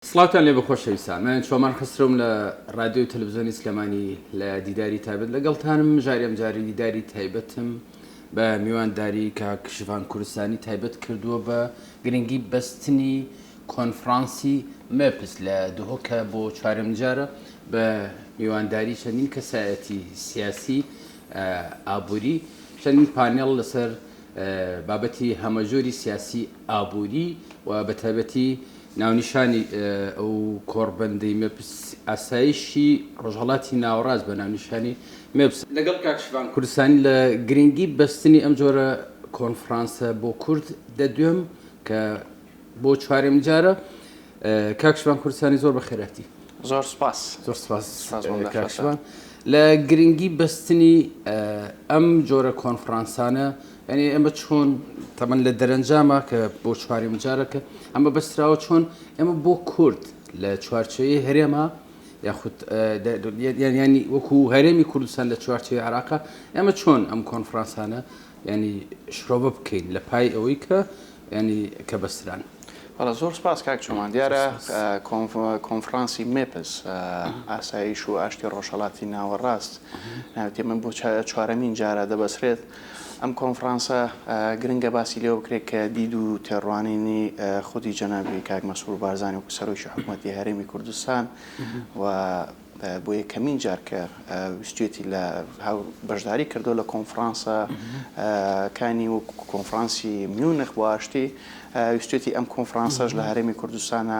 سڵاوتان لێبێ خۆشەویستان من چۆمان خەسرەوم لە ڕادیۆ و تەلەفزیۆنی سلێمانی لە دیداری تایبەت لەگەڵتانم مژاری ئەمجاری دیداری تایبەتم بە میوانداری کاک شڤان کوردستانی تایبەت کردووە بە گرنگی بەستنی کۆنفرانسی مێپس لە دهۆک کە بۆ چوارەم جارە بە میوانداری چەندین کەسایەتی سیاسی ئابووری چەندین پانێڵ لەسەر بابەتی هەمەجۆری سیاسی ئابووری و بەتایبەتی ناونیشانی ئەو کۆڕبەندەی مێپس ئاسایشی ڕۆژهەڵاتی ناوەڕاست بە ناونیشانی مێپس لەگەڵ کاک شڤان کوردستانی لە گرنگی بەستنی ئەم جۆرە کۆنفرانسە بۆ کورد دەدوێم کە بۆ چوارەمین جارە. کاک شڤان کوردستانی زۆر بەخێرهاتی. زۆر سوپاس. زۆر سوپاس کاک شڤان. لە گرنگی بەستنی ئەم جۆرە کۆنفرانسانە یعنی ئێمە چۆن تەمەن لە دەرەنجامە کە بۆ چوارەمین جارە کە ئەمە بەستراوە چۆن ئێمە بۆ کورد لە چوارچێوەی هەرێمە یاخود ینی وەکو هەرێمی کوردستان لە چوارچێوەی عێراقا ئێمە چۆن ئەم کۆنفرانسانە ینی شرۆڤە بکەین لە پای ئەوەی کە ینی کە بەستران. بەڵێ زۆر سپاس کاک چۆمان دیارە کۆنفرانسی مێپس ئاسایش و ئاشتی ڕۆژهەڵاتی ناوەڕاست ناوێتی من بۆ چوارەمین جارە دەبەسرێت ئەم کۆنفرانسە گرنگە باسی لێوە بکرێت کە دید و تێڕوانینی خودی جەنابی کاک مەسرور بارزانی وەکو سەرۆکی حکومەتی هەرێمی کوردستان و بۆ یەکەمین جار کە ویستویەتی لە بەشداری کردو لە کۆنفرانسە کانی و کۆنفرانسی میونخ بۆ ئاشتی ویستویەتی ئەم کۆنفرانسەش لە هەرێمی کوردستانە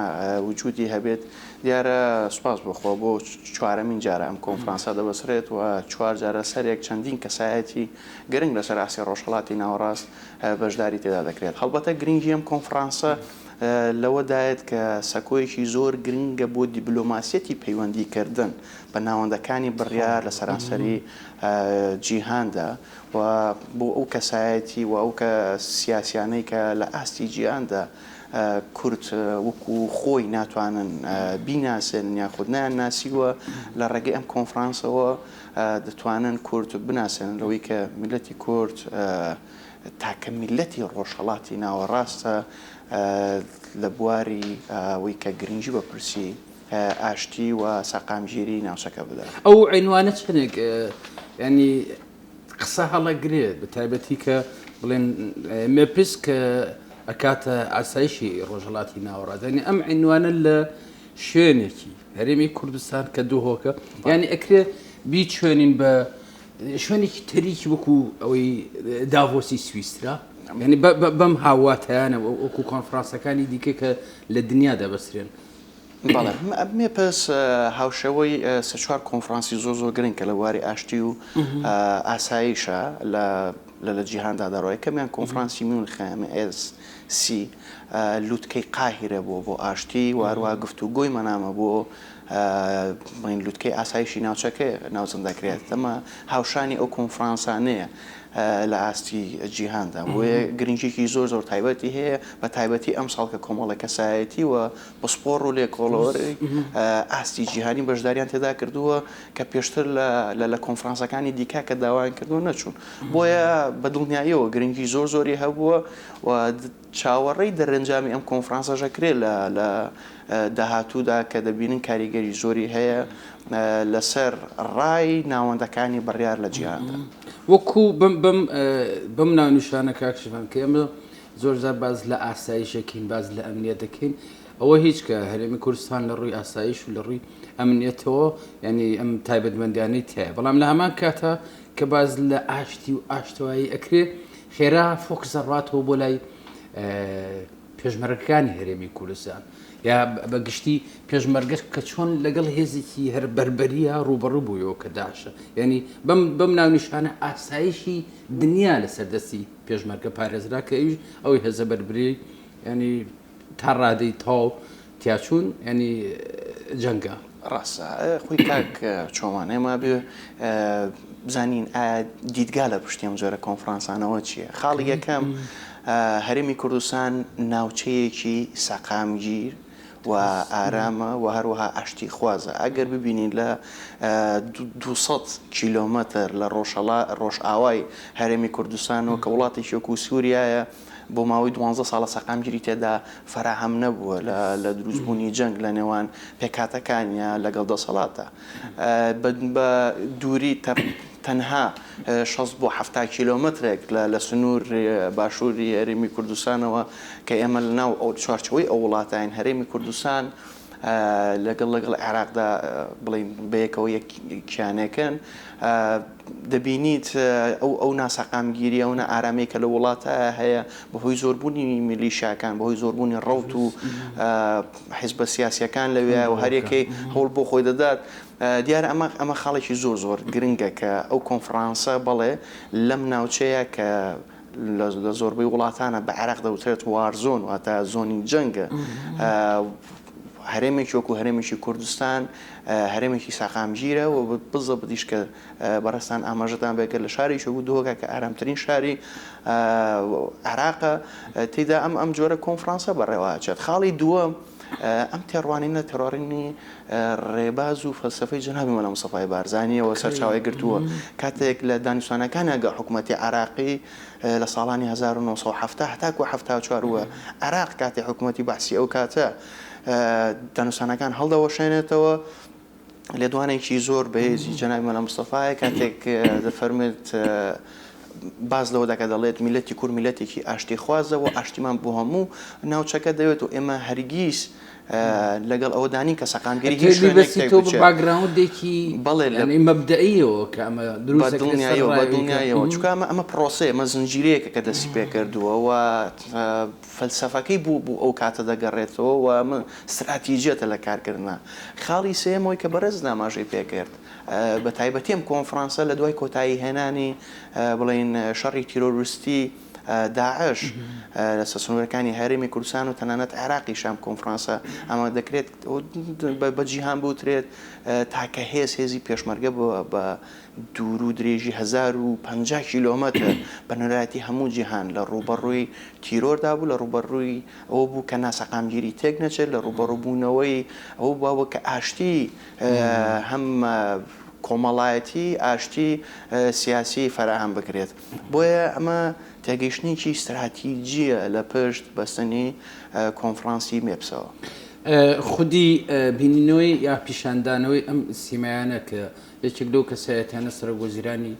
وجودی هەبێت دیارە سوپاس بۆ خوا بۆ چوارەمین جارە ئەم کۆنفرانسە دەبەسرێت و چوار جارە سەرێک چەندین کەسایەتی گرنگ لەسەر ئاستی ڕۆژهەڵاتی ناوەڕاست بەشداری تێدا دەکرێت. هەڵبەتە گرنگی ئەم کۆنفرانسە لەوەدایەت کە سەکۆیەکی زۆر گرنگە بۆ دیبلۆماسیەتی پەیوەندی کردن بە ناوەندەکانی بڕیار لە سەرانسەری جیهاندا و بۆ ئەو کەسایەتی و ئەو سیاسیانەی کە لە ئاستی جیهاندا کورد وەکو خۆی ناتوانن بیناسێنن یاخود نەیانناسیوە لە ڕێگەی ئەم کۆنفرانسەوە دەتوانن کورد بناسێنن لەوەی کە میللەتی کورد تاکە میللەتی ڕۆژهەڵاتی ناوەڕاستە لە بواری ئەوەی کە گرنگی بە پرسی ئاشتی و سەقامگیری ناوچەکە بدات. ئەو عینوانە چەندێک یانی قسە هەڵەگرێت بە تایبەتی کە بڵێن مێپس کە ئەکاتە ئاسایشی ڕۆژهەڵاتی ناوەڕاست یانی ئەم عینوانە لە شوێنێکی هەرێمی کوردستان کە دهۆکە یانی ئەکرێ بیچوێنین بە شوێنێکی تەریکی وەکو ئەوەی داڤۆسی سویسرا یعنی بەم هاواتیانە وەکو کۆنفرانسەکانی دیکە کە لە دنیا دەبەسرێن. بەڵێ مێپس هاوشێوەی سێ چوار کۆنفرانسی زۆر زۆر گرنگ کە لە بواری ئاشتی و ئاسایشە لە لە جیهاندا دەڕۆ یەکەمیان کۆنفرانسی میونخە ئێس سی لوتکەی قاهیرە بووە بۆ ئاشتی و هەروەها گفتوگۆی مەنامە بۆ بڵێین لوتکەی ئاسایشی ناوچەکە ناوزەند دەکرێت. ئەمە هاوشانی ئەو کۆنفرانسانەیە لە ئاستی جیهاندا، بۆیە گرنگییەکی زۆر زۆر تایبەتی هەیە، بە تایبەتی ئەمساڵ کە کۆمەڵێک کەسایەتی و پسپۆڕ و لێکۆڵەوەری ئاستی جیهانی بەشداریان تێدا کردووە کە پێشتر لە کۆنفرانسەکانی دیکە کە داوایان کردووە نەچوون. بۆیە بە دڵنیاییەوە گرنگی زۆر زۆری هەبووە و چاوەڕێی دەرەنجامی ئەم کۆنفرانسەش ئەکرێت لە لە داهاتوودا کە دەبینن کاریگەری زۆری هەیە لەسەر ڕای ناوەندەکانی بڕیار لە جیهاندا. وەکو بەم بەم بەم ناونیشانە کاک شڤان کە ئێمە زۆر جار باس لە ئاسایش دەکەین باس لە ئەمنیەت دەکەین ئەوە هیچ کە هەرێمی کوردستان لە ڕووی ئاسایش و لە ڕووی ئەمنیەتەوە یعنی ئەم تایبەتمەندیانەی تایە بەڵام لە هەمان کاتا کە باس لە ئاشتی و ئاشتەوایی ئەکرێ خێرا focus ئەڕاتەوە بۆ لای پێشمەرگەکانی هەرێمی کوردستان یا بە گشتی پێشمەرگە کە چۆن لەگەڵ هێزێکی هەر بەربەریە ڕووبەڕوو بوویەوە کە داعشە یعنی بەم بەم ناونیشانە ئاسایشی دنیا لەسەر دەستی پێشمەرگە پارێزرا کە ئەویش ئەوی هێزە بەربری ینی تا ڕادەی تەواو تیاچوون یانی جەنگە. ڕاستە خۆی کاک چۆمان ئێمە بێ بزانین ئایا دیدگا لە پشتی ئەم جۆرە کۆنفرانسانەوە چییە؟ خاڵی یەکەم هەرێمی کوردستان ناوچەیەکی سەقامگیر و ئارامە و هەروەها ئاشتی خوازە ئەگەر ببینین لە 200 کیلۆمەتر لە ڕۆژهەڵا ڕۆژئاوای هەرێمی کوردستانەوە کە وڵاتێکی وەکو سووریایە. بۆ ماوەی دوانزە ساڵە سەقامگیری تێدا فەراهەم نەبووە لە دروستبوونی جەنگ لە نێوان پێکهاتەکانیا لەگەڵ دەسەڵاتدا بە دووری تەنها 60 بۆ 70 کیلۆمەترێک لە سنوور باشووری هەرێمی کوردستانەوە کە ئێمە لە ناو ئەو چوارچەوەی ئەو وڵاتین هەرێمی کوردستان لەگەڵ لەگەڵ عێراقدا بڵین بەیەکەوە یەک کیانێکن دەبینیت ئەو ئەو ناسەقامگیری ئەو نائارامیەی کە لە وڵاتە هەیە بەهۆی زۆربوونی میلیشیاکان بەهۆی زۆربوونی ڕەوت و حیزبە سیاسیەکان لەوێ و هەریەکەی هەوڵ بۆ خۆی دەدات دیارە ئەمە ئەمە خاڵێکی زۆر زۆر گرنگە کە ئەو کۆنفرانسە بەڵێ لەم ناوچەیە کە لە زۆربەی وڵاتانە بە عێراق دەوترێت war zone واتە زۆنی جەنگە هەرێمێکی وەکو هەرێمێکی کوردستان هەرێمێکی ساقامگیرە و بزەبتیش کە بەڕێزتان ئاماژەتان پێکرد لە شارێکی وەکو دهۆکە کە ئارامترین شاری عێراقە تێدا ئەم ئەم جۆرە کۆنفرانسە بەڕێوەچێت. خاڵی دووەم ئەم تێڕوانینە تێڕوانینی ڕێباز و فەلسەفەی جەنابی مەلا مستەفای بارزانیەوە سەرچاوەی گرتووە کاتێک لە دانوستانەکانیا گە حکوومەتی عێراقی لە ساڵانی 1970 هەتاکو 74 وە عێراق کاتێ حکوومەتی بەعسی ئەو کاتە دانوستانەکان هەڵدەوەشێنێتەوە لێدوانێکی زۆر بەهێزی جەنابی مەلا مستەفایە کاتێک دەفەرموێت باس لەوە دەکات دەڵێت میلەتی کورد میلەتێکی ئاشتیخوازە و ئاشتیمان بۆ هەموو ناوچەکە دەوێت و ئێمە هەرگیز لەگەڵ ئەوەدا نین کە سەقامگیری هیچ شوێنێک تێک تۆ بچێت. باکگراوندێکی بەڵێ لە یعنی مەبدەئیەوە کە ئەمە دروست بە دەکرێت سەر دڵنیاییەوە بە ڕایەوەی کە دڵنیاییەوە چونکە ئەمە ئەمە پرۆسەیە ئەمە زنجیرەیەکە کە دەستی پێکردووە و فەلسەفەکەی بۆ بۆ ئەو کاتە دەگەڕێتەوە و ئەمە ستراتیجیەتە لە کارکردنا. خاڵی سێیەم ئەوەی کە بەڕێزت ئاماژەی پێکرد بە تایبەتی ئەم کۆنفرانسە لە دوای کۆتایی هێنانی بڵێین شەڕی تیرۆریستی داعش لەسەر سنوورەکانی هەرێمی کوردستان و تەنانەت عێراقیش ئەم کۆنفرانسە ئامادە دەکرێت بە جیهان بوترێت تاکە هێز هێزی پێشمەرگە بووە بە دوور و درێژی 1050 کیلۆمەتر بە نوێنەرایەتی هەموو جیهان لە ڕووبەڕووی تیرۆردا بوو، لە ڕووبەڕووی ئەوە بوو کە ناسەقامگیری تێک نەچێت، لە ڕووبەڕووبوونەوەی ئەوە بووە کە ئاشتی هەم کۆمەڵایەتی، ئاشتی سیاسی فەراهەم بکرێت. بۆیە ئەمە تێگەیشتنێکی ستراتیجییە لە پشت بەستنی کۆنفرانسی مێپسەوە. خودی بینینەوەی یا پیشاندانەوەی ئەم سیمایانە کە یەکێک لەو کەسایەتیانە سەرۆک وەزیرانی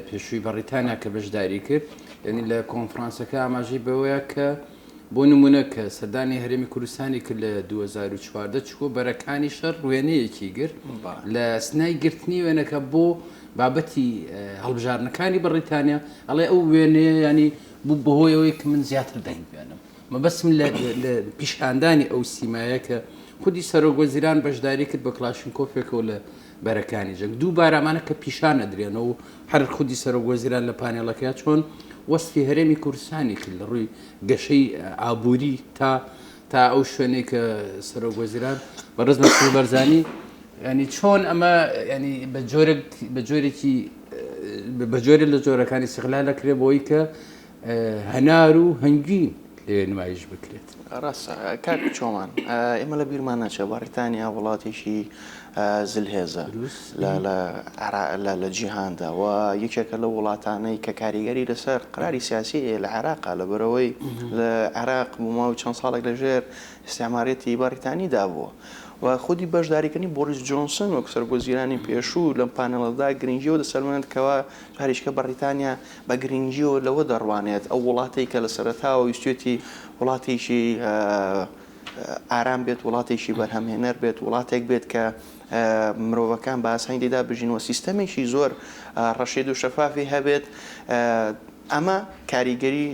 پێشووی بەڕیتانیا کە بەشداری کرد یعنی لە کۆنفرانسەکە ئاماژەی بەوەیە کە بۆ نمونە کە سەردانی هەرێمی کوردستانی کرد لە 2014 چووە بەرەکانی شەڕ وێنەیەکی گرت لە سنای گرتنی وێنەکە بۆ بابەتی هەڵبژاردنەکانی بەڕیتانیا ئەڵێ ئەو وێنەیە ینی بوو بەهۆی ئەوەی کە من زیاتر دەنگ بێنم مەبەستم لە پیشاندانی ئەو سیمایە کە خودی سەرۆک وەزیران بەشداری کرد بە کلاشینکۆفێکەوە لە بەرەکانی جەنگ دووبارە ئەمانە کە پیشان ئەدرێنەوە و هەر خودی سەرۆک وەزیران لە پانێڵەکەیا چۆن وەسفی هەرێمی کوردستانی کرد لە ڕووی گەشەی ئابووری تا تا ئەو شوێنەی کە سەرۆک وەزیران بەڕێز مەسرور بەرزانی ینی چۆن ئەمە ینی بە جۆرێک بە جۆرێکی بە جۆرێک لە جۆرەکانی سیغلال دەکرێت بۆی کە هەنار و هەنگوین لەوێ نمایش بکرێت. ڕاستە کاک چۆمان، ئێمە لە بیرمان نەچێت بەڕیتانیا وڵاتێکی زلهێزە لە جیهاندا و یەکێکە لەو وڵاتانەی کە کاریگەری لەسەر قراری سیاسی هەیە لە عێراقا لەبەرئەوەی لە عێراق بۆ ماوەی چەند ساڵێک لەژێر ئیستعماریەتی بەڕیتانیدا بووە و خودی بەشداریکردنی بۆریس جۆنسن وەک سەرۆکوەزیرانی پێشوو لەم پانێڵەدا گرنگیەوە دەسەلمێنێت کەوا جارێکیکە بەڕیتانیا بە گرنگییەوە لەوە دەڕوانێت ئەو وڵاتەی کە لە سەرەتاوە ویستویەتی وڵاتێکی ئارام بێت، وڵاتێکی بەرهەمهێنەر بێت، وڵاتێک بێت کە مرۆڤەکان بە ئاسانی تێیدا بژین و سیستەمێکی زۆر ڕەشید و شەفافی هەبێت، ئەمە کاریگەری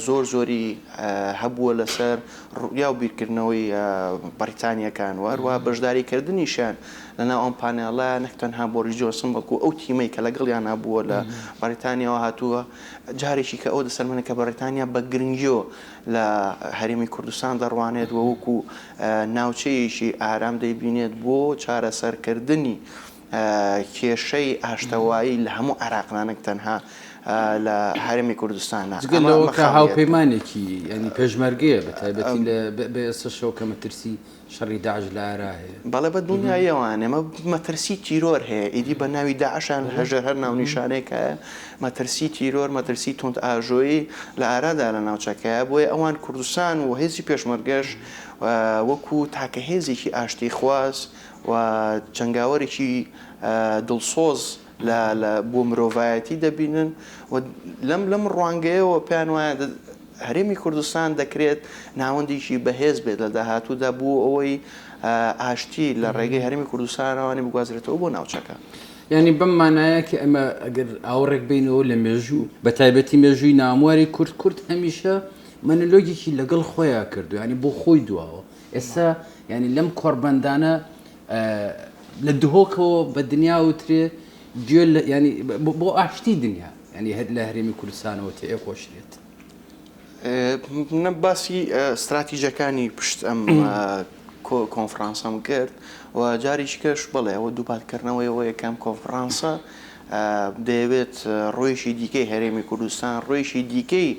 زۆر زۆری هەبووە لەسەر ڕوئیا و بیرکردنەوەی بەڕیتانییەکان و هەروەها بەشداریکردنیشیان لەناو ئەم پانێڵە نەک تەنها بۆریس جۆنسن بەڵکو ئەو تیمەی کە لەگەڵیانا بووە لە بەڕیتانیاوە هاتووە جارێکی کە ئەوە دەسەلمێنێت کە بەڕیتانیا بە گرنگیەوە لە هەرێمی کوردستان دەڕوانێت و وەکو ناوچەیەکی ئارام دەیبینێت بۆ چارەسەرکردنی کێشەی ئاشتەوایی لە هەموو عێراقدا نەک تەنها لە هەرێمی کوردستانە. جگە لەوە کە هاوپەیمانێکی یانی پێشمەرگەیە بە تایبەتی لە بە ئێستەشەوە کە مەترسی شەڕی داعش لە ئارا هەیە. بەڵێ بە دڵنیاییەوە ئێمە مەترسی تیرۆر هەیە ئیدی بە ناوی داعشان هەژێر هەر ناونیشانێک هەیە مەترسی تیرۆر مەترسی توندئاژۆیی لە ئارادا لە ناوچەکەیە بۆیە ئەوان کوردستان و هێزی پێشمەرگەش وەکو تاکە هێزێکی ئاشتیخواز و جەنگاوەرێکی دڵسۆز لە لە بۆ مرۆڤایەتی دەبینن و لەم لەم ڕوانگەیەوە پێیان وایە هەرێمی کوردستان دەکرێت ناوەندێکی بەهێز بێت لە داهاتوودا بۆ ئەوەی ئاشتی لە ڕێگەی هەرێمی کوردستانەوەنی بگوازرێتەوە بۆ ناوچەکە. یانی بەم مانایە کە ئێمە ئەگەر ئاوڕێک بینەوە لە مێژوو بە تایبەتی مێژووی نامواری کورد کورد هەمیشە مەنەلۆگێکی لەگەڵ خۆیان کردو ینی بۆ خۆی دواوە ئێستا ینی لەم کۆڕبەندانە لە دهۆکەوە بە دنیا وترێ گوێ لە ینی بۆ ئاشتی دنیا ینی هەر لە هەرێمی کوردستانەوە تێکۆشرێت. من باسی ستراتیژەکانی پشت ئەم کۆنفرانسەم کرد و جاریش کەش بڵێ ئەوە دووپاتکردنەوەی ئەوەیە کە ئەم کۆنفرانسە دەیەوێت ڕوویەکی دیکەی هەرێمی کوردستان ڕوویەکی دیکەی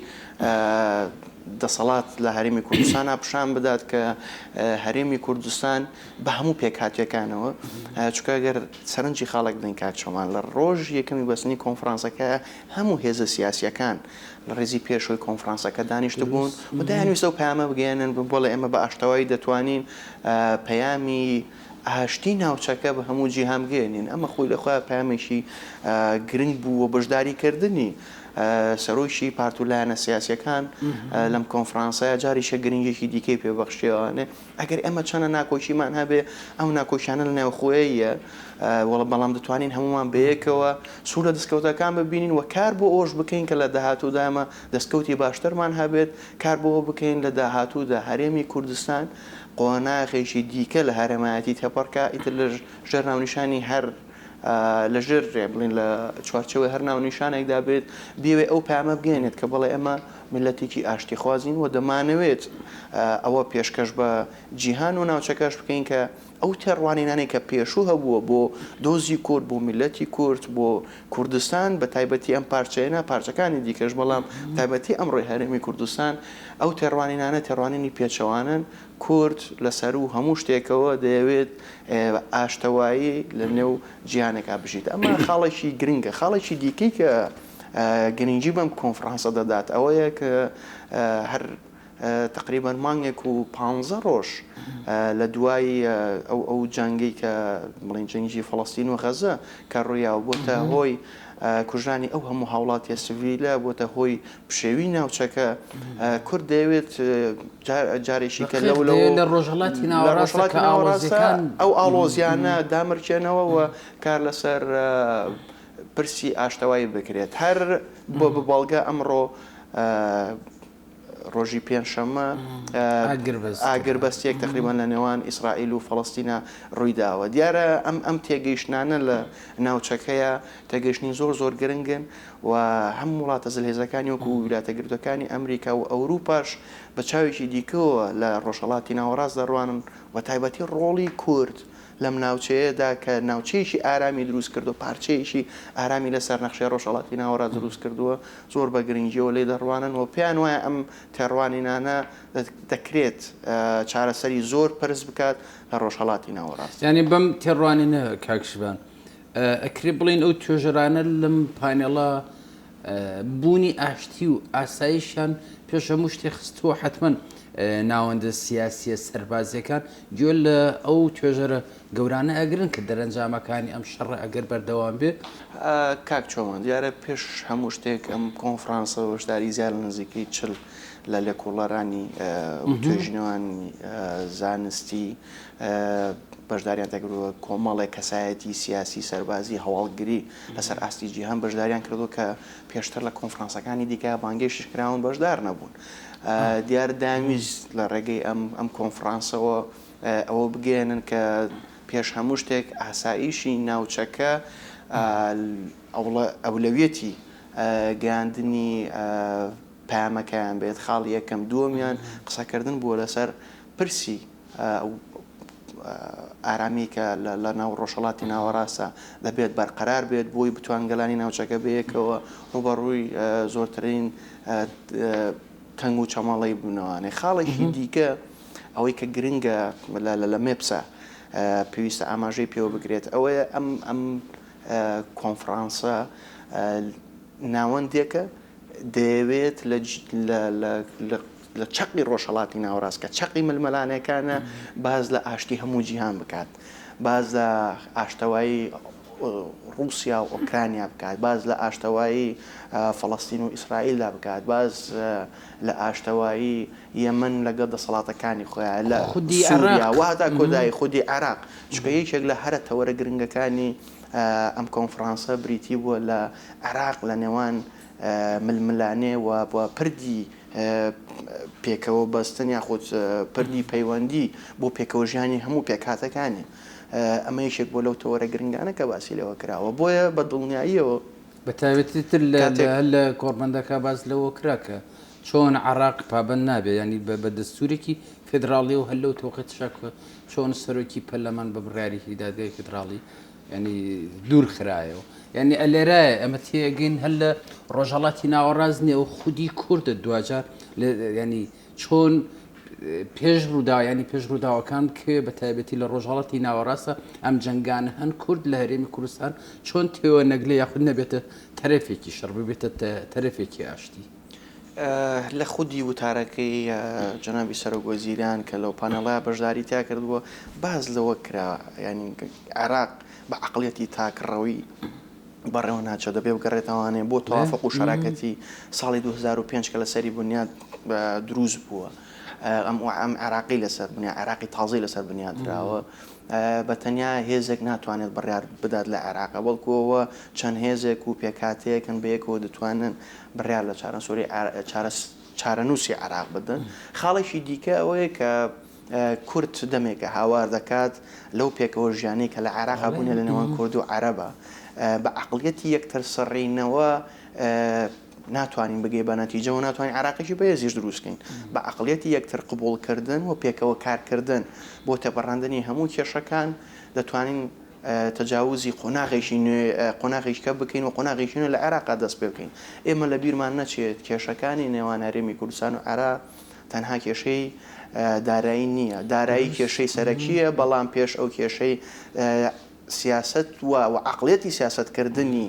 دەسەڵات لە هەرێمی کوردستانە پیشان بدات کە هەرێمی کوردستان بە هەموو پێکهاتەکانەوە چونکە گەر سەرنجی خاڵێک بدەین کاک چۆمان لە ڕۆژی یەکەمی بەستنی کۆنفرانسەکە هەموو هێزە سیاسیەکان لە ڕیزی پێشەوەی کۆنفرانسەکە دانیشتبوون و دەیانویست ئەو پەیامە بگەیەنن بڵێ ئێمە بە ئاشتەوایی دەتوانین پەیامی ئاشتی ناوچەکە بە هەموو جیهان بگەیەنین. ئەمە خۆی لە خۆیا پەیامێکی گرنگ بوو و بەشداریکردنی سەرۆکی پارت و لایەنە سیاسیەکان لەم کۆنفرانسەیە جاریشە گرنگێکی دیکەی پێبەخشیەوانێ. ئەگەر ئێمە چەنە ناکۆکیمان هەبێ ئەو ناکۆکیانە لە ناوخۆیە وەڵە بەڵام دەتوانین هەمومان بەیەکەوە سوود لە دەستکەوتەکان ببینین و کار بۆ ئەوەش بکەین کە لە داهاتوودا ئێمە دەستکەوتی باشترمان هەبێت کار بۆ بکەین لە داهاتوودا هەرێمی کوردستان قۆناغێکی دیکە لە هەرێمایەتی تێپەڕکا ئیتر لە ژێر ناونیشانی هەر لە ژێر بڵین لە چوارچێوەی هەر ناونیشانێکدا بێت بیەوێ ئەو پەیامە بگەیەنێت کە بەڵێ ئێمە میللەتێکی ئاشتیخوازین و دەمانەوێت ئەوە پێشکەش بە جیهان و ناوچەکەش بکەین کە ئەو تێڕوانینانەی کە پێشوو هەبووە بۆ دۆزی کورد، بۆ میللەتی کورد، بۆ کوردستان بە تایبەتی ئەم پارچەیە نا پارچەکانی دیکەش بەڵام تایبەتی ئەمڕۆی هەرێمی کوردستان ئەو تێڕوانینانە تێڕوانینی پێچەوانەن کورد لە سەروو هەموو شتێکەوە دەیەوێت ئاشتەوایی لە نێو جیهانێکا بژیت ئەمە خاڵێکی گرنگە خاڵێکی دیکەی کە گرنگی بەم کۆنفرانسە دەدات ئەوەیە کە هەر تقریبا مانگێک و پانزە ڕۆژ لە دوای ئەو ئەو جەنگەی کە بڵین جەنگی فەڵەستین و غەزە کە ڕوویا و بۆتە هۆی کوژرانی ئەو هەموو هاوڵاتیە سڤیلە بۆتە هۆی پشێوی ناوچەکە کورد دەیەوێت جارێکی کە لەو لە ڕۆژهەڵاتی ناوەڕاستە ئەو ئاڵۆزیانە دامرکێنەوە و کار لەسەر پرسی ئاشتەوایی بکرێت هەر بۆ بەڵگە ئەمڕۆ ڕۆژی پێنجشەممە ئاگربەستێک تقریبان لە نێوان ئیسرائیل و فەڵەستینا ڕوویداوە دیارە ئەم ئەم تێگەیشتانە لە ناوچەکەیە تێگەیشتنی زۆر زۆر گرنگن و هەم وڵاتە زلهێزەکانی وەکو ویلایەتە یەکگرتووەکانی ئەمریکا و ئەوروپاش بە چاوێکی دیکەوە لە ڕۆژهەڵاتی ناوەڕاست دەڕوانن و تایبەتی ڕۆڵی کورد لەم ناوچەیەدا کە ناوچەیەکی ئارامی دروست کردووە، پارچەیەکی ئارامی لەسەر نەخشەی ڕۆژهەڵاتی ناوەڕاست دروست کردووە، زۆر بە گرنگییەوە لێی دەڕوانن و پێیان وایە ئەم تێڕوانینانە دەکرێت چارەسەری زۆر پرس بکات لە ڕۆژهەڵاتی ناوەڕاست. یانی بەم تێڕوانینە کاک شڤان ئەکرێ بڵێین ئەو توێژەرانە لەم پانێڵە بوونی ئاشتی و ئاسایشیان پێش هەموو شتێ خستووە، حەتمەن ناوەندە سیاسییە سەربازییەکان گوێ لە ئەو توێژەرە گەورانە ئەگرن کە دەرەنجامەکانی ئەم شەڕە ئەگەر بەردەوام بێ. کاک چۆمان، دیارە پێش هەموو شتێک ئەم کۆنفرانسە بەشداری زیاد لە نزیکەی 40 لە لێکۆڵەرانی و توێژینەوانی زانستی بەشداریان تێکردووە، کۆمەڵێک کەسایەتی سیاسی، سەربازی، هەواڵگری لەسەر ئاستی جیهان بەشداریان کردووە کە پێشتر لە کۆنفرانسەکانی دیکە بانگێشتیش کراون بەشدار نەبوون. دیار دەیانویست لە ڕێگەی ئەم ئەم کۆنفرانسەوە ئەوە بگەیەنن کە پێش هەموو شتێک ئاسایشی ناوچەکە ئەولەویەتی گەیاندنی پەیامەکەیان بێت، خاڵی یەکەم. دووەمیان قسەکردن بووە لەسەر پرسی. ئارامی کە لە ناو ڕۆژهەڵاتی ناوەڕاستە دەبێت بەرقەرار بێت بۆی بتوان گەلانی ناوچەکە بەیەکەوە ڕووبەڕووی زۆرترین تەنگ و چەمەڵی ببنەوانێ. خاڵێکی دیکە ئەوەی کە گرنگە لە مێپسا پێویستە ئاماژەی پێوە بکرێت ئەوەیە ئەم ئەم کۆنفرانسە ناوەندێکە دەیەوێت لە چەقی ڕۆژهەڵاتی ناوەڕاست کە چەقی ململانێکانە باس لە ئاشتی هەموو جیهان بکات، باس لە ئاشتەوایی ڕووسیا و ئۆکرانیا بکات، باس لە ئاشتەوایی فەڵەستین و ئیسرائیلدا بکات، باس لە ئاشتەوایی یەمەن لەگەڵ دەسەڵاتەکانی خۆیان لە خودی سووریا عێراق و هەتا کۆتایی خودی عێراق، چونکە یەکێک لە هەرە تەوەرە گرنگەکانی ئەم کۆنفرانسە بریتی بووە لە عێراق لە نێوان ململانێ و پردی پێکەوە بەستن یاخود پردی پەیوەندی بۆ پێکەوە ژیانی هەموو پێکهاتەکانی. ئەمە یەکێک بووە لەو تەوەرە گرنگانە کە باسی لێوە کراوە. بۆیە بە دڵنیاییەوە بە تایبەتی تر کاتێک. لە کۆڕبەندەکە باس لەوە کرا کە چۆن عێراق پابەند نابێت یانی بە دەستوورێکی فیدراڵی و هەر لەو تەوقیتشا کە چۆن سەرۆکی پەرلەمان بە بڕیارێکی دادگای فیدراڵی یانی دوور خرایەوە یانی ئەلێرایە ئەمە تێگەین هەر لە ڕۆژهەڵاتی ناوەڕاست نییە و خودی کوردە دواجار ینی چۆن پێش ڕوودا ینی پێش ڕووداوەکان بکەوێ بە تایبەتی لە ڕۆژهەڵاتی ناوەڕاستە ئەم جەنگانە هەن کورد لە هەرێمی کوردستان چۆن تێوە نەگلێ یاخود نەبێتە تەرەفێکی شەڕ ببێتە تەرەفێکی ئاشتی. لە خودی وتارەکەی جەنابی سەرۆک وەزیران کە لەو پانێڵە بەشداری تیا کردبووە باس لەوە کرا یانی عێراق بە عەقڵیەتی تاکڕەوی بەڕێوە ناچێت دەبێ بگەڕێتەوانێ بۆ تەوافق و شەراکەتی ساڵی 2005 کە لەسەری بنیاد دروست بووە ئەم ئەم عێراقی لەسەر بنیا عێراقی تازەی لەسەر بنیاد دراوە بە تەنیا هێزێک ناتوانێت بڕیار بدات لە عێراقا بەڵکو ئەوە چەند هێزێک و پێکهاتەیەکن بەیەکەوە دەتوانن بڕیار لە چارەسوری چارەنووسی عێراق بدەن. خاڵێکی دیکە ئەوەیە کە کورد دەمێکە هاوار دەکات لەو پێکەوە ژیانەی کە لە عێراقا بوونە لە نێوان کورد و عەرەبە بە عەقڵیەتی یەکترسڕینەوە ناتوانین بگەی بە نەتیجە و ناتوانین عێراقێکی بەهێزیش دروست کەین. بە عەقڵیەتی یەکتر قبوڵکردن و پێکەوە کارکردن بۆ تێپەڕاندنی هەموو کێشەکان دەتوانین تەجاوزی قۆناغێکی نوێ قۆناغێکی کە بکەین و قۆناغێکی نوێ لە عێراقا دەست پێ بکەین. ئێمە لە بیرمان نەچێت کێشەکانی نێوان هەرێمی کوردستان و عێراق تەنها کێشەی دارایی نییە. دارایی کێشەی سەرەکییە، بەڵام پێش ئەو کێشەی سیاسەت و عەقڵیەتی سیاسەتکردنی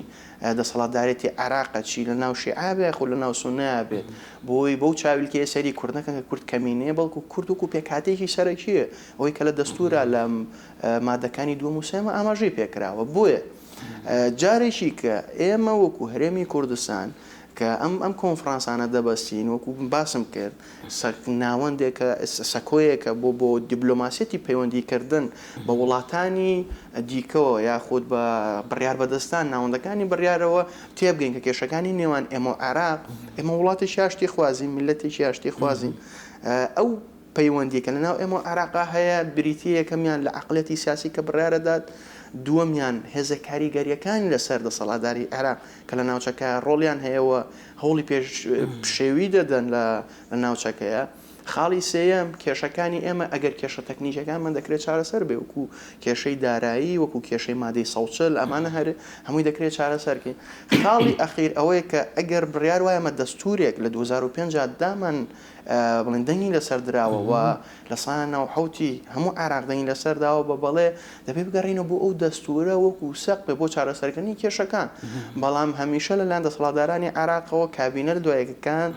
دەسەڵاتدارێتی عێراقە چی لە ناو شیعە بێ یاخود لە ناو سوننە بێت بۆی بەو چاویلکەیە سەیری کورد نەکەن کە کورد کەمینەیە بەڵکو کورد وەکو پێکهاتەیەکی سەرەکییە ئەوەی کە لە دەستوورا لە مادەکانی دووەم و سێیەمە ئاماژەی پێکراوە بۆیە جارێکی کە ئێمە وەکو هەرێمی کوردستان کە ئەم ئەم کۆنفرانسانە دەبەستین وەکو باسم کرد ناوەندێکە سەکۆیەکە بۆ بۆ دیبلۆماسیەتی پەیوەندیکردن بە وڵاتانی دیکەوە یاخود بە بڕیار بەدەستان ناوەندەکانی بڕیارەوە تێبگەین کە کێشەکانی نێوان ئێمە و عێراق ئێمە وڵاتێکی ئاشتی خوازین میللەتێکی ئاشتی خوازین ئەو پەیوەندی کە لەناو ئێمە و عێراقا هەیە بریتییە یەکەمیان لە عەقڵیەتی سیاسی کە بڕیارەدات، دووەمیان هێزە کاریگەرییەکانی لەسەر دەسەڵاتداری عێراق کە لە ناوچەکە ڕۆڵیان هەیە و هەوڵی پێش پشێوی دەدەن لە ناوچەکەیە. خاڵی سێیەم، کێشەکانی ئێمە ئەگەر کێشە تەکنیکیەکانمان دەکرێت چارەسەر بێ وەکو کێشەی دارایی، وەکو کێشەی مادەی سەوچل ئەمانە هەر هەمووی دەکرێت چارەسەر کەین. خاڵی ئەخیر ئەوەیە کە ئەگەر بڕیار وایە ئێمە دەستوورێک لە 2005 دامان بڵێن دەنگی لەسەر دراوە و لە ساڵی 97 ی هەموو عێراق دەنگی لەسەر داوە بە بەڵێ، دەبێ بگەڕێینەوە بۆ ئەو دەستوورە وەکو سەقفێ بۆ چارەسەرکردنی کێشەکان. بەڵام هەمیشە لەلایەن دەسەڵاتدارانی عێراقەوە کابینە لە دوایەکەکان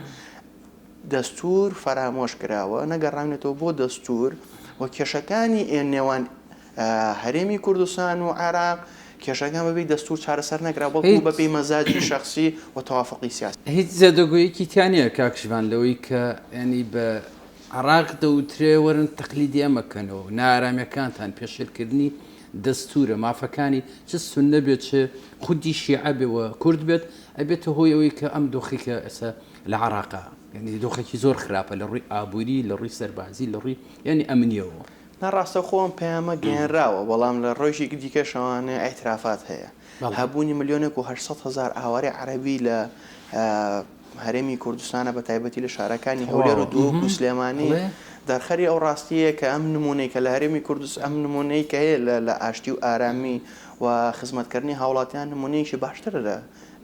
دەستوور فەرامۆش کراوە، نەگەڕاوینەتەوە بۆ دەستوور و کێشەکانی نێوان هەرێمی کوردستان و عێراق کێشەکان بەبێ دەستوور چارەسەر نەکرا، بەڵکو بەپێی مەزاجی شەخسی و تەوافقی سیاسی. هیچ زێدەگۆیەکی تیا نییە کاک شڤان لەوەی کە یانی بە عێراق دەوترێ وەرن تەقلیدی ئەمە کەنەوە نائارامیەکانتان پێشێلکردنی دەستوورە مافەکانی چ سوننە بێت چ خودی شیعە بێ و کورد بێت ئەبێتە هۆی ئەوەی کە ئەم دۆخی کە ئێستا لە عێراقا یانی دۆخێکی زۆر خراپە لە ڕووی ئابووری لە ڕووی سەربازی لە ڕووی یانی ئەمنیەوە. نا ڕاستەوخۆ ئەم پەیامە گەیەنراوە، بەڵام لە ڕۆژێکی دیکەشەوانێ ئیعترافات هەیە. هەبوونی ملیۆنێک و 800 هەزار ئاوارەی عەرەبی لە هەرێمی کوردستانە بە تایبەتی لە شارەکانی هەولێر و دهۆک و سلێمانی. دەرخەری ئەو ڕاستییەیە کە ئەم نموونەی کە لە هەرێمی کوردست ئەم نموونەی کە هەیە لە لە ئاشتی و ئارامی و خزمەتکردنی هاوڵاتیان نموونەیەکی باشترە لە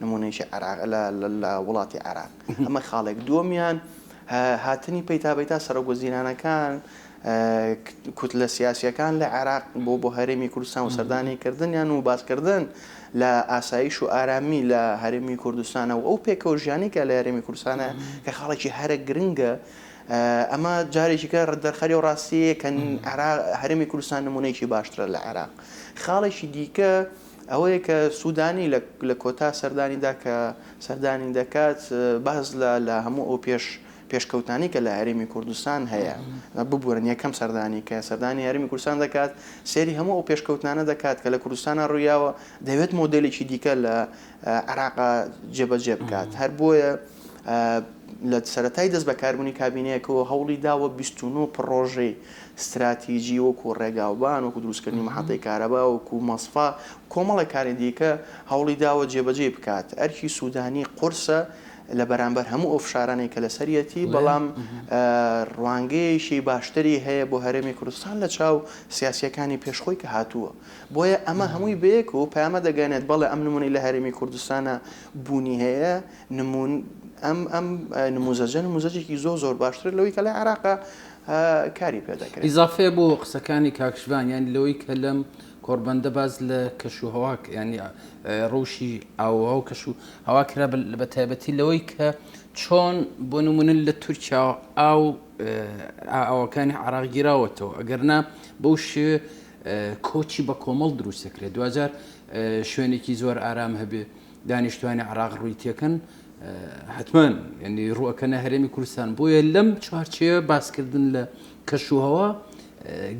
نموونەیەکی عێراق لە لە وڵاتی عێراق. ئەمە خاڵێک. دووەمیان هاتنی پەیتا پەیتا سەرۆکوەزیرانەکان کوتلە سیاسییەکان لە عێراق بۆ بۆ هەرێمی کوردستان و سەردانی کردنیان و باسکردن لە ئاسایش و ئارامی لە هەرێمی کوردستانە و ئەو پێکەوە ژیانی کە لە هەرێمی کوردستانە کە خاڵێکی هەرە گرنگە ئەمە جارێکی کە دەرخەری و ڕاستیە کە هەرێمی کوردستان نمونەیەکی باشترە لە عێراق. خاڵێکی دیکە ئەوەیە کە سوودانی لە کۆتا سەردانیدا کە سەردانی دەکات باس لە هەموو ئەو پێش پێشکەوتانی کە لە هەرێمی کوردستان هەیە ببورن یەکەم سەردانی کە سەردانی هەرێمی کوردستان دەکات سێری هەموو ئەو پێشکەوتنانە دەکات کە لە کوردستانە ڕوویاوە دەوێت مۆدێلێکی دیکە لە عێراقا جێبەجێ بکات هەر بۆیە لە سەرەتای دەست بەکاربوونی کابینەیەکەوە هەوڵی داوە 29 پڕۆژەی ستراتیجی وەکو ڕێگاوبان، وەکو دروستکردنی مەحەتەی کارەبا، وەکو مەسفا، کۆمەڵێک کاری دیکە هەوڵی داوە جێبەجێی بکات. ئەرکی سودانی قورسە لە بەرامبەر هەموو ئەو فشارانەی کە لەسەریەتی، بەڵام ڕوانگەیەکی باشتری هەیە بۆ هەرێمی کوردستان لە چاو سیاسییەکانی پێش خۆی کە هاتووە. بۆیە ئەمە هەمووی بەیەکەوە پەیامە دەگەیەنێت بەڵێ ئەم نموونەی لە هەرێمی کوردستانا بوونی هەیە، نموون ئەم ئەم نموزەجە نموزەجێکی زۆر زۆر باشترە لەوەی کە لە عێراقا کاری پێ دەکرێت. ئیزافەیە بۆ قسەکانی کاک شڤان یانی لەوەی کە لەم کۆڕبەندە باس لە کەش و هەوا یانی ڕەوشی ئاووهەوا و کەش و هەوا کرا بە تایبەتی لەوەی کە چۆن بۆ نمونە لە تورکیا ئاو ئاوەکانی عراق گیراوەتەوە ئەگەر نا بەو شێ کۆچی بە کۆمەڵ دروست دەکرێت دواجار شوێنێکی زۆر ئارام هەبێ دانیشتوانی عراق ڕووی تێکەن حتمما ینی ڕووەکەنە هەرێمی کوردستان بۆیە لەم چوارچەیە باسکردن لە کەشوهەوا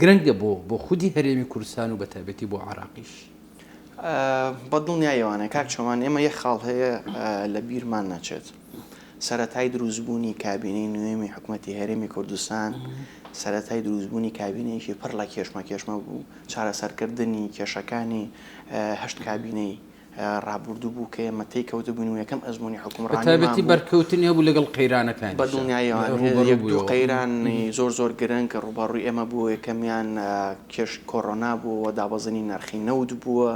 گرنگە بۆ بۆ خودی هەرێمی کوردستان و بەتایبەتی بۆ عراقیش. بە دڵنیایەوانە کاک چۆمان ئێمە یەک خاڵ هەیە لە بیرمان نەچێت سەرەتای دروستبوونی کابینەی نوێمی حکوومەتی هەرێمی کوردستان سەرەتای دروستبوونی کابینەیەکی پڕ لە کێشمە کێشمە بوو چارەسەرکردنی کێشەکانی هەشت کابینەی ڕابوردوو بوو کە ئێمە تێی کەوتبووین و یەکەم ئەزموونی حوکمڕانیمان بوو. بەتایبەتی بەرکەوتنی هەبوو لەگەڵ قەیرانەکانیشا. بە دڵنیاییەوە یەک دوو قەیرانی زۆر زۆر گرنگ ڕووبەڕووی ئێمە بووە، یەکەمیان کێش کۆرۆنا بوو و دابەزینی نرخی نەوت بووە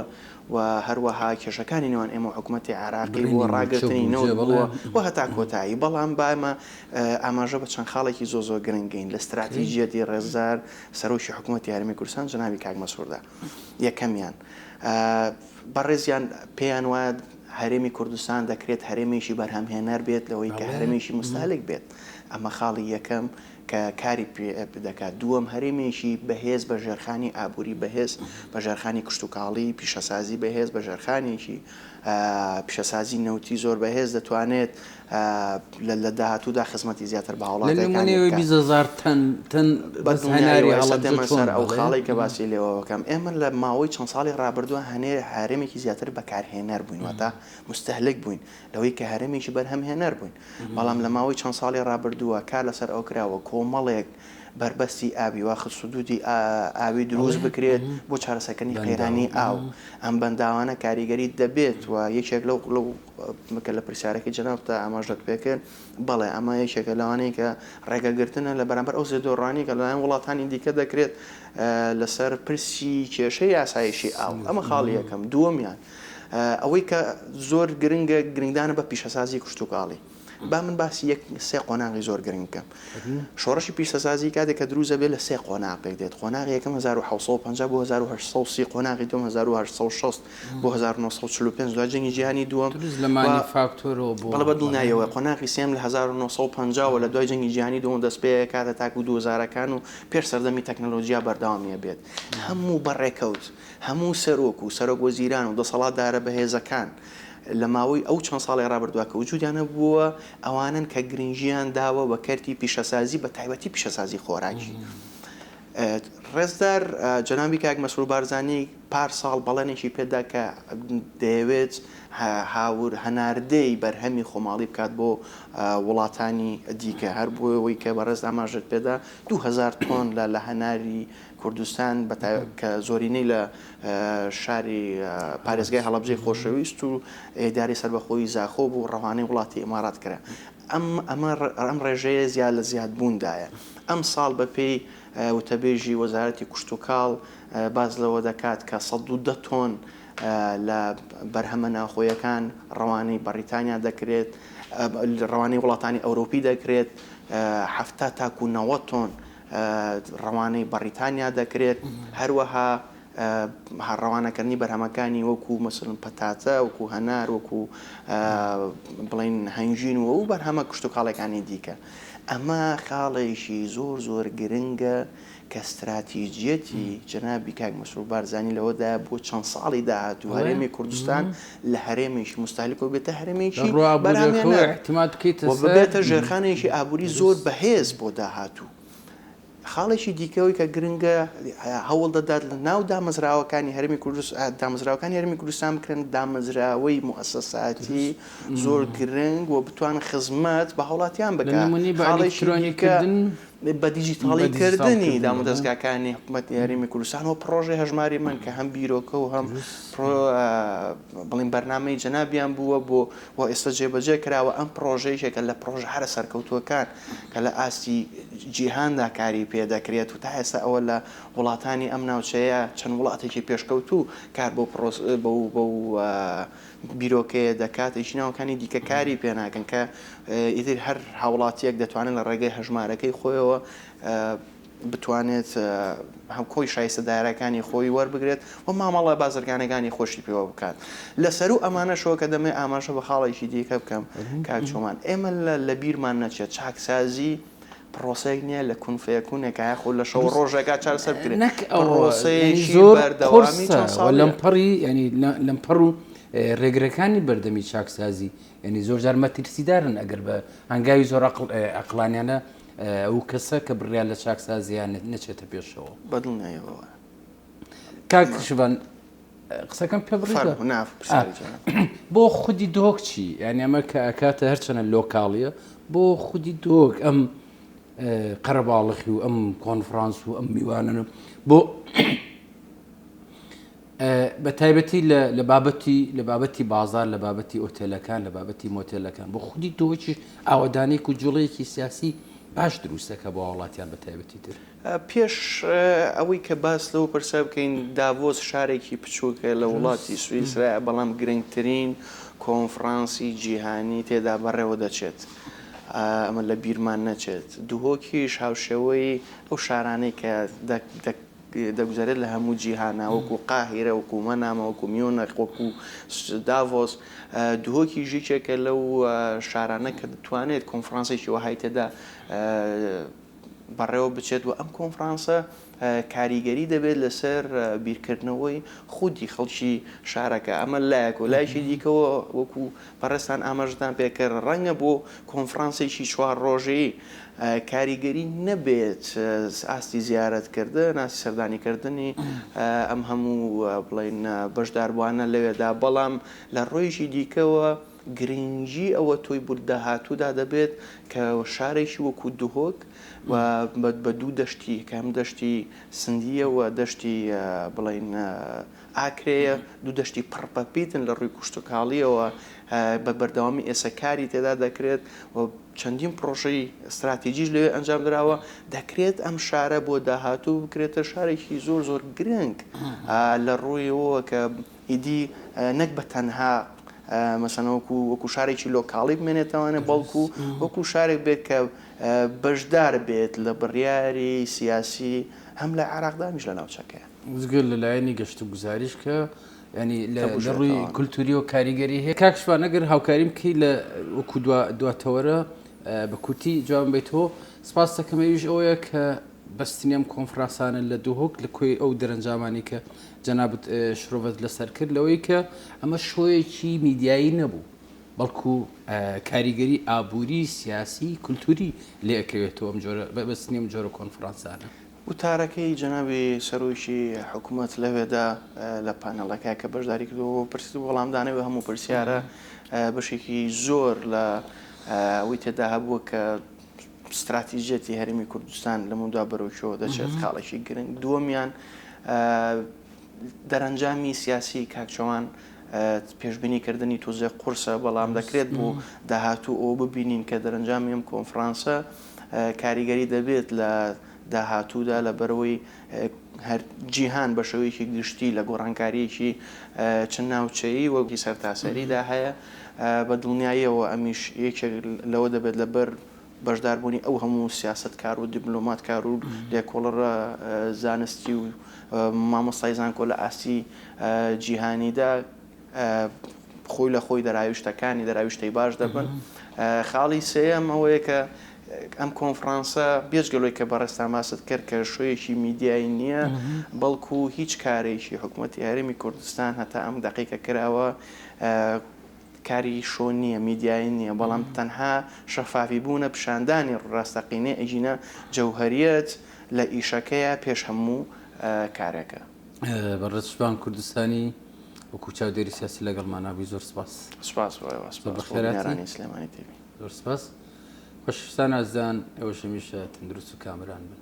و هەروەها کێشەکانی نێوان ئێمە و حکوومەتی عێراقی بووە، ڕاگرتنی نەوت بووە و هەتا کۆتایی. بەڵام با ئێمە ئاماژە بە چەند خاڵێکی زۆر زۆر گرنگین لە ستراتیجیەتی ڕێزدار سەرۆکی حکوومەتی هەرێمی کوردستان جەنابی کاک مەسروردا. یەکەمیان. بەڕێزیان پێیان وایە هەرێمی کوردستان دەکرێت هەرێمێکی بەرهەمهێنەر بێت لەوەی کە هەرێمێکی موستەهلک بێت. ئەمە خاڵی یەکەم کە کاری پێ دەکات. دووەم هەرێمێکی بەهێز بە ژێرخانی ئابووری بەهێز، بە ژێرخانی کشتوکاڵی، پیشەسازی بەهێز، بە ژێرخانێکی پیشەسازی نەوتی زۆر بەهێز دەتوانێت لە داهاتوودا خزمەتی زیاتر بە لە هاوڵاتیەکانی نموونەی بکات. 20 هەزار تەن تەن بە بەس هەناری دڵنیایەوە ئێستا هەڵەبجە دێمە چۆن سەر ئەو بەڵێ؟ خاڵەی کە باسی لێوە بکەم. ئێمە لە ماوەی چەند ساڵی ڕابردووە هەنێ هەرێمێکی زیاتر بەکارهێنەر بووین واتە مستهلک بووین لەوەی کە هەرێمێکی بەرهەمهێنەر بووین. بەڵام لە ماوەی چەند ساڵی ڕابردووە کار لەسەر ئەوە کراوە کۆمەڵێک بەربەستی ئاوی واخد سدودی ئاوی دروست بکرێت بۆ چارەسەرکردنی قەیرانی ئاو. ئەم بەنداوانە کاریگەری دەبێت و یەکێک لەو لەو کە لە پرسیارەکەی جەنابتا ئاماژەت پێکرد، بەڵێ ئەمە یەکێکە لەوانەی کە ڕێگەگرتنە لە بەرامبەر ئەو زێدۆڕانەی کە لەلایەن وڵاتانی دیکە دەکرێت لەسەر پرسی کێشەی ئاسایشی ئاو. ئەمە خاڵی یەکەم. دووەمیان ئەوەی کە زۆر گرنگە گرنگدانە بە پیشەسازی کشتوکاڵی. با من باسی یەک سێ قۆناغی زۆر گرنگ بکەم. شۆڕشی پیشەسازی کاتێک کە دروست دەبێت لە سێ قۆناغ پێک دێت. قۆناغی یەکەم 1750 بۆ 1830، قۆناغی دووەم 1860 بۆ 1945 دوای جەنگی جیهانی دووەم دروست لە و مانیفاکتۆرەوە بۆ بەڵێ بە بەڵێ. دڵنیاییەوە قۆناغی سێیەم لە 1950 وە لە دوای جەنگی جیهانی دووەم دەست پێ ئەکاتە تاکوو دووهەزارەکان و پێش سەردەمی تەکنەلۆجیا بەردەوامی ئەبێت. هەموو بەڕێکەوت هەموو سەرۆک و سەرۆک وەزیران و دەسەڵاتدارە بەهێزەکان لە ماوەی ئەو چەند ساڵەی ڕابردووە کە وجودیان هەبووە ئەوانەن کە گرنگیان داوە بە کەرتی پیشەسازی بە تایبەتی پیشەسازی خۆراکی. ڕێزدار جەنابی کاک مەسرور بارزانی پار ساڵ بەڵێنێکی پێدا کە دەیەوێت هاور هەناردەی بەرهەمی خۆماڵی بکات بۆ وڵاتانی دیکە هەر بۆ ئەوەی کە بەڕێز ئاماژەت پێدا 2000 تۆن لە لە هەناری کوردستان کە زۆرینەی لە شاری پارێزگای هەڵەبجەی خۆشەویست و ئیدارەی سەربەخۆی زاخۆ بوو ڕەوانەی وڵاتی ئیمارات کرا. ئەم ئەمە ئەم ڕێژەیە زیاد لە زیادبووندایە. ئەمساڵ بەپێی وتەبێژی وەزارەتی کشتوکاڵ باس لەوە دەکات کە 110 تۆن لە بەرهەمە ناوخۆیەکان ڕەوانەی بەڕیتانیا دەکرێت، ڕەوانەی وڵاتانی ئەورۆپی دەکرێت، 70 تاکوو 90 تۆن ڕەوانەی بەڕیتانیا دەکرێت، هەروەها ڕەوانەکردنی بەرهەمەکانی وەکو مەسەلەن پەتاتە، وەکو هەنار، وەکو بڵێین هەنگوین و ئەو بەرهەمە کشتوکاڵیەکانی دیکە. ئەمە خاڵێکی زۆر زۆر گرنگە کە ستراتیجیەتی جەنابی کاک مەسرور بارزانی لەوەدایە بۆ چەند ساڵی داهاتوو هەرێمی کوردستان لە هەرێمێکی موستەهلکەوە بێتە هەرێمێکی بەرهەمهێنەر و ببێتە ژێرخانێکی ئابووری زۆر بەهێز بۆ داهاتوو. خاڵێکی دیکە ئەوەی کە گرنگە هەوڵ دەدات لە ناو دامەزراوەکانی هەرێمی کوردستان دامەزراوەکانی هەرێمی کوردستان بکرێن دامەزراوەی موئەسەساتی زۆر گرنگ و بتوان خزمەت بە هاوڵاتیان لە بکا. نمونەی بە خاڵێکی ئەلیکترۆنی دیکە کردن بە بە دیجیتاڵی دیجیتاڵ کردنی کردنی دامودەزگاکانی حکومەتی هەرێمی کوردستان و پڕۆژەی هەژماری من کە هەم بیرۆکە و هەم دروست. پڕۆ بڵێین بەرنامەی جەنابیان بووە بۆ و ئێستا جێبەجێ کراوە، ئەم پڕۆژە یەکێکە لە پڕۆژە هەرە سەرکەوتووەکان کە لە ئاستی جیهاندا کاری پێ دەکرێت و تا ئێستا ئەوە لە وڵاتانی ئەم ناوچەیە چەند وڵاتێکی پێشکەوتوو کار بەو پڕۆس بەو بەو بیرۆکەیە دەکات، هیچ ناوەکانی دیکە کاری پێ ناکەن کە ئیتر هەر هاوڵاتییەک دەتوانێت لە ڕێگەی هەژمارەکەی خۆیەوە بتوانێت هەم کۆی شایستە دارایەکانی خۆی وەربگرێت و مامەڵە بازرگانەکانی خۆشی پێوە بکات. لە سەروو ئەمانەشەوە کە دەمەوێت ئاماژە بە خاڵێکی دیکە بکەم کاک چۆمان، ئێمە لە بیرمان نەچێت چاکسازی پڕۆسەیەک نییە لە کون فەیەکونێکا یاخود لە شەو ڕۆژێکا چارەسەر بکرێت، نەک ئەوە یانی پڕۆسەیەکی زۆر بەردەوامی قورسە چەند و ساڵییە. لەمپەڕی یانی لەمپەڕ و ڕێگرەکانی بەردەمی چاکسازی یانی زۆر جار مەترسیدارن ئەگەر بە هەنگاوی زۆر ئەقڵانیانە ئەو کەسە کە بڕیار لە چاکسازییان نەچێتە پێشەوە. بە دڵنیاییەوە وایە. کاک شڤان قسەکەم پێ بڕیتە؟ فەرموو نا پرسیاری جەنابت. بۆ خودی دهۆک چی؟ یانی ئەمە کە ئەکاتە هەرچەنە لۆکاڵیە بۆ خودی دهۆک ئەم قەرەباڵخی و ئەم کۆنفرانس و ئەم میوانن بۆ بە تایبەتی لە بابەتی لە بابەتی بازار لە بابەتی ئۆتێلەکان لە بابەتی مۆتێلەکان بۆ خودی دۆچیش ئاوەدانێک و جوڵەیەکی سیاسی باش دروستەکە بۆ هاوڵاتیان بە تایبەتی تر. پێش ئەوەی کە باس لەو پرسە بکەین، داڤۆس شارێکی بچووکە لە وڵاتی سویسرایە، بەڵام گرنگترین کۆنفرانسی جیهانی تێدا بەڕێوە دەچێت. ئەمە لە بیرمان نەچێت. دهۆکیش هاوشێوەی ئەو شارانەی کە دەگوزەرێت لە هەموو جیهانا وەکو قاهیرە، وەکو مەنامە، وەکو میونخ، وەکو داڤۆس، دهۆکیش یەکێکە لەو شارانە کە دەتوانێت کۆنفرانسێکی وەهای تێدا بەڕێوە بچێت و ئەم کۆنفرانسە کاریگەری دەبێت لەسەر بیرکردنەوەی خودی خەڵکی شارەکە، ئەمە لایەک و لایەکی دیکەوە وەکو بەڕێزتان ئاماژەتان پێکرد ڕەنگە بۆ کۆنفرانسێکی چوار ڕۆژەیی کاریگەری نەبێت ئاستی زیارەتکردن، ئاستی سەردانیکردنی ئەم هەموو بڵێین بەشداربووانە لەوێدا، بەڵام لە ڕوویەکی دیکەوە گرنگی ئەوە تۆی بۆ داهاتوودا دەبێت کە شارێکی وەکو دهۆک و بە دوو دەشتی کە هەم دەشتی سندییە و دەشتی بڵێین ئاکرێیە، دوو دەشتی پڕ بەپیتن لە ڕووی کشتوکاڵییەوە بە بەردەوامی ئێستا کاری تێدا دەکرێت و چەندین پڕۆژەی ستراتیجیش لەوێ ئەنجام دراوە، دەکرێت ئەم شارە بۆ داهاتوو بکرێتە شارێکی زۆر زۆر گرنگ لە ڕوویەوە کە ئیدی نەک بە تەنها مەسەن وەکو وەکو شارێکی لۆکاڵی بمێنێتەوانێ بەڵکو وەکو شارێک بێت کە بەشدار بێت لە بڕیاری سیاسی هەم لە عێراقدا هەمیش لە ناوچەکەیە. جگە لە لایەنی گەشتوگوزاریش کە یانی لە ڕووی کولتوریەوە کاریگەری هەیە. کاک شوان ئەگەر هاوکاریم بکەی لە وەکو دوا دوا تەوەرە بە کورتی جوابم بەیتەوە سپاست دەکەم ئەویش ئەوەیە کە بەستنی ئەم کۆنفرانسانە لە دهۆک لە کۆی ئەو دەرەنجامانەی کە جەنابت شرۆڤەت لەسەر کرد لەوەی کە ئەمە شۆیەکی میدیایی نەبوو بەڵکو کاریگەری ئابووری سیاسی کولتوری لێ ئەکەوێتەوە ئەم جۆرە بەستنی ئەم جۆرە کۆنفرانسانە. وتارەکەی جەنابی سەرۆکی حکوومەت لەوێدا لە پانێڵەکە کە بەشداری کردەوە پرسی وەڵامدانەوە هەموو پرسیارە بەشێکی زۆر لە ئەوەی تێدا هەبووە کە ستراتیژیەتی هەرێمی کوردستان لەمەودا بەرەو کوێوە دەچێت خاڵێکی گرنگ دووەمیان دەرەنجامی سیاسی کاک چۆمان پێشبینی کردنی تۆزێک قورسە بەڵام دەکرێت بۆ داهاتوو ئەوە ببینین کە دەرەنجامی ئەم کۆنفرانسە کاریگەری دەبێت لە داهاتوودا لە بەرەوەی هەر جیهان بە شێوەیەکی گشتی لە گۆڕانکارییەکی چ ناوچەیی وەکی سەرتاسەریدا هەیە بە دڵنیاییەوە ئەمیش یەکێک لەوە دەبێت لەبەر بەشداربوونی ئەو هەموو سیاسەتکار و دیبلۆماتکار و لێکۆڵەرە زانستی و مامۆستای زانکۆ لە ئاستی جیهانیدا خۆی لە خۆی دەراویشتەکانی دەراویشتەی باش دەبن. خاڵی سێیەم ئەوەیە کە ئەم کۆنفرانسە بێجگە لەوەی کە بەڕێزتان باست کرد کە شۆیەکی میدیایی نییە، بەڵکو هیچ کارێکی حکوومەتی هەرێمی کوردستان هەتا ئەم دەقیقە کراوە کاری شۆ نییە، میدیایی نییە، بەڵام تەنها شەفافی بوونە، پیشاندانی ڕاستەقینەی ئەگینا جەوهەریەت لە ئیشەکەیە پێش هەموو کارێکە. بەڕێز شوان کوردستانی وەکو چاودێری سیاسی لەگەڵمانا بووی زۆر سپاس. سپاس بۆ ئێوە، سپاس بۆ بینەرانی سلێمانی تیڤی. زۆر سپاس. خۆشەویستان ئازیزان ئێوەش هەمیشە تەندروست و کامەران بن.